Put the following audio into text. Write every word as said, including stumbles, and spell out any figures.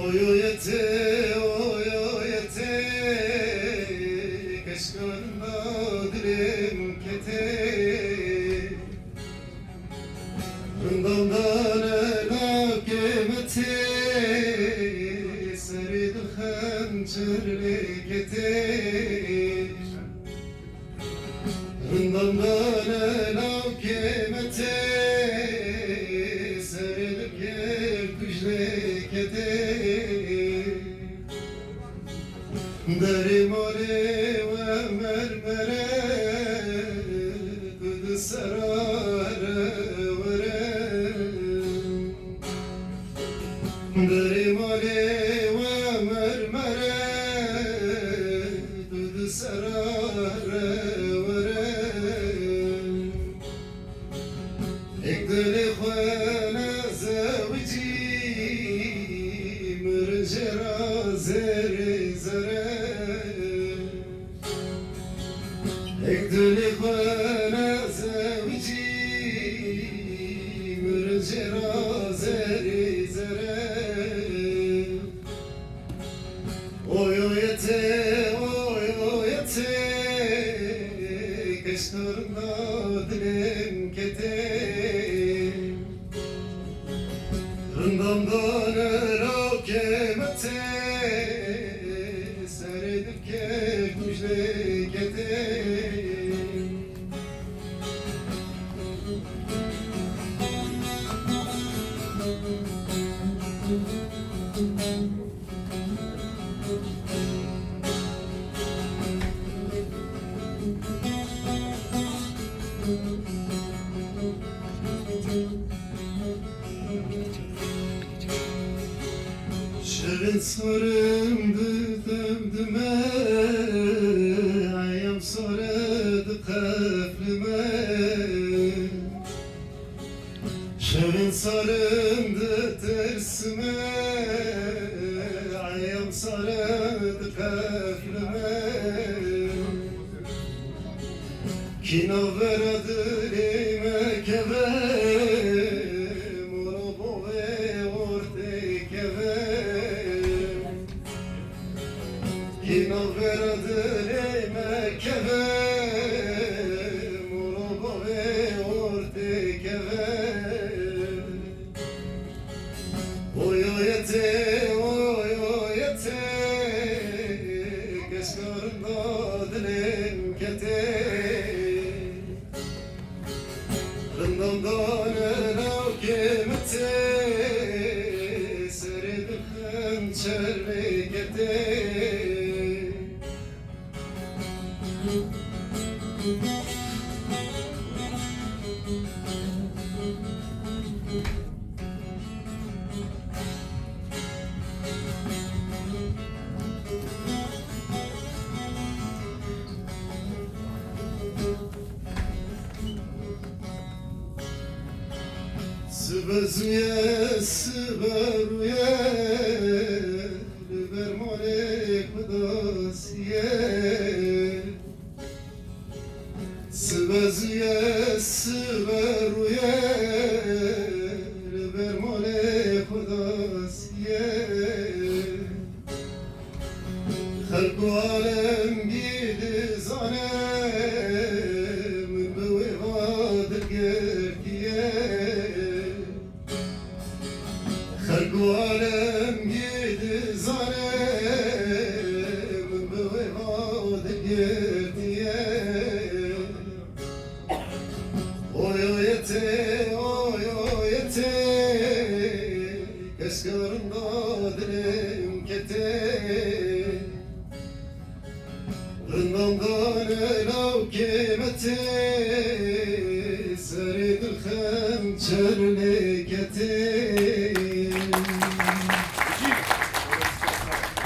Oyoyete, oyoyete, keşkarna dilem kete. Rindandane navke mete, serê dil xençer lê kete. Rindandane navke mete, serê dil kêr kuj lê kete. Derê malê we mermere, tu di sera here were. Derê malê we mermere, tu di sera here were. Ek dilê xwe nezewicî, mirin jê re zerê zere. Ek dilê xwe nezewicî, mirin jê re zerê zere. Oyoyete, oyoyete, keşkarna dilem kete. Rindandane navke mete, serê dil kêr kuj lê kete. Şevên sarim didemdime, eyam sare diqeflime. Şevên sarim ditersime, eyam sare diqeflime. Kî navbera dilê me keve, molo bovê ortê keve. Kî navbera dilê me keve, molo bovê ortê keve. Oyoyete, oyoyete, keşkarna dilem kete. Rindandane navke mete, serê dil xençer lê kete. Sibe zû ye, sibe rû ye, li ber malê xwe dasiye. Sibe zû ye, sibe rû ye, li ber malê xwe dasiye. Xelk û alemgî dizane, min bi wê va dilgirtiye. Xelk û alemgî dizane, min bi wê va dilgirtiye. Oyoyete, oyoyete, keşkarna dilem kete. Rindandane navke mete, serê dil xençer lê